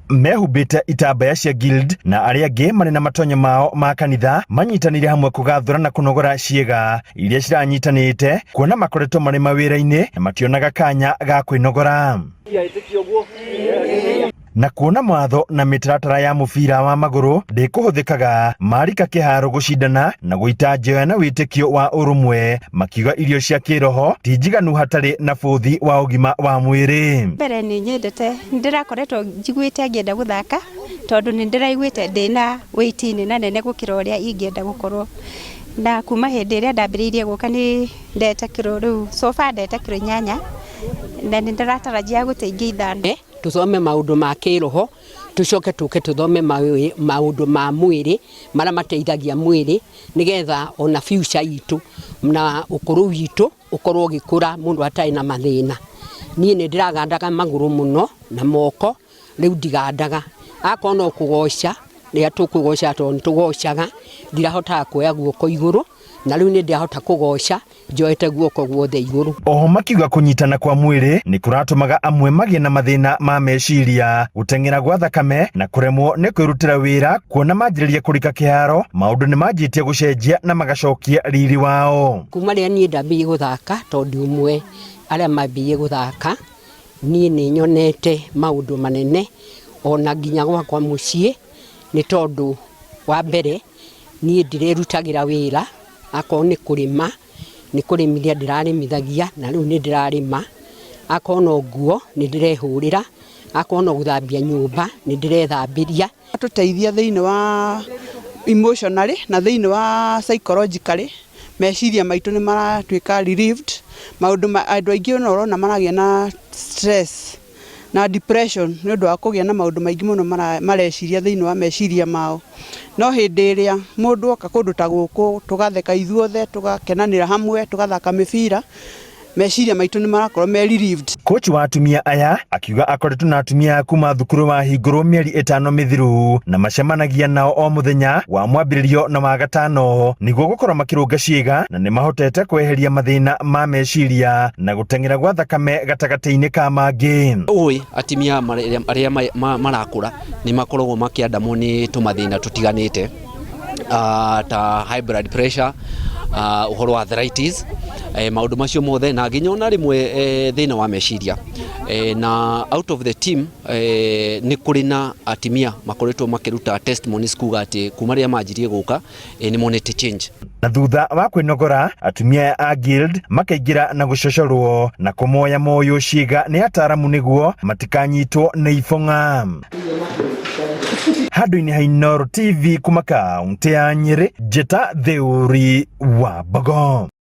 Mehumbĩte itambaya cia guild na arĩa angĩ marĩ na matonyo mao ma kanitha manyitanĩire hamwe kũgathũra na kũnogora ciĩga iria ciranyitanĩte kuona makoretwo marĩ mawĩra-inĩ na mationaga kanya ga kwĩnogora. Na kuona mawatho na mĩtaratara ya mũbira wa magũrũ ndĩkũhũthĩkaga, marika kĩharo gũcindana na gũita njoya na wĩtĩkio wa ũrũmwe, makiuga irio cia kĩroho ti njiganu hatarĩ na bũthi wa ũgima wa mwĩrĩ. Mbere nĩ nyendete, nĩ ndĩrakoretwo njiguĩte ngĩenda gũthaka tondũ nĩ ndĩraiguĩte ndĩna weight nene nene gũkĩra ũrĩa ingĩenda gũkorwo. Na kuma hĩndĩ ĩrĩa ndambĩrĩirie gũka nĩ ndete kiro rĩu, so far ndete kiro 8 na nĩ ndĩratarajia gũte ingĩ 5. Tũthome maũndũ ma kĩroho, tũcoke tũke tũthome maũndũ ma mwĩrĩ marĩa mateithagia mwĩrĩ, nĩgetha ona future itũ na ũkũrũ witũ ũkorwo ũgĩkũra mũndũ atarĩ na mathĩna. Niĩ nĩ ndĩragandaga magũrũ mũno na moko, rĩu ndigandaga. Akorwo no kũgoca, rĩrĩa tũkũgoca tondũ nĩ tũgocaga, ndirahotaga kuoya guoko igũrũ, na rĩu nĩ ndĩrahota kũgoca njoete guoko guothe igũrũ. Oho makiuga kũnyitana kwa mwĩrĩ nĩ kũratũmaga amwe magĩe na mathĩna ma meciria, gũteng'era gwa thakame na kũremwo nĩ kwĩrutĩra wĩra, kuona manjĩrĩria kũrika kĩharo maũndũ nĩ manjĩtie gũcenjia na magacokia riri wao. Kuma rĩrĩa niĩ ndambĩrĩirie gũthaka, tondũ ũmwe arĩa mambĩrĩirie gũthaka, niĩ nĩ nyonete maũndũ manene ona nginya gwakwa mũciĩ, nĩ tondũ wa mbere niĩ ndirĩrutagĩra wĩra, akorwo nĩ kũrĩma, nĩ kũrĩmithia ndĩrarĩmithagia na rĩu nĩ ndĩrarĩma, akorwo no nguo nĩ ndĩrehũrĩra, akorwo no gũthambia nyũmba nĩ ndĩrethambĩria. Tũteithia thĩinĩ wa emotionally na thĩinĩ wa psychologically, meciria maitũ nĩ maratuĩka relieved, maũndũ andũ aingĩ ona ũrona maragĩa na stress na depression nĩ ũndũ wa kũgĩa na maũndũ maingĩ mũno mareciria thĩinĩ wa meciria mao. No hĩndĩ ĩrĩa mũndũ oka kũndũ ta gũkũ, tũgatheka ithuothe, tũgakenanĩra hamwe, tũgathaka mĩbira, meciria maitũ nĩ marakorwo me relieved. Coach wa atumia aya akiuga akoretwo na atumia aya kuma thukuru wahingũrwo mĩeri 5 mĩthiru na macemanagia nao o mũthenya wa mwambĩrĩrio na wa gatano nĩguo gũkorwo makĩrũnga ciĩga na nĩ mahotete kweheria mathĩna ma meciria na gũteng'era gwa thakame gatagatĩ-inĩ ka mangĩ. Ũĩ atumia arĩa marakũra nĩ makoragwo makĩandamwo nĩ tũmathĩna tũtiganĩte, ta high blood pressure, ũhoro wa arthritis, maũndũ macio mothe, na nginya ona rĩmwe thĩna wa meciria. Na out of the team, nĩ kũrĩ na atumia makoretwo makĩruta testimonies kuga atĩ kuma rĩrĩa manjirie gũka, nĩ monete change. Na thutha wa kwĩnogora, atumia a guild makaingĩra na gũcocorwo na kũmoya moyo ciĩga nĩ ataramu nĩguo matikanyitwo nĩ ibong'a. Handũ-inĩ ha Inooro TV kuma kaunti ya Nyĩrĩ, Njĩta Theuri wa Mbogo.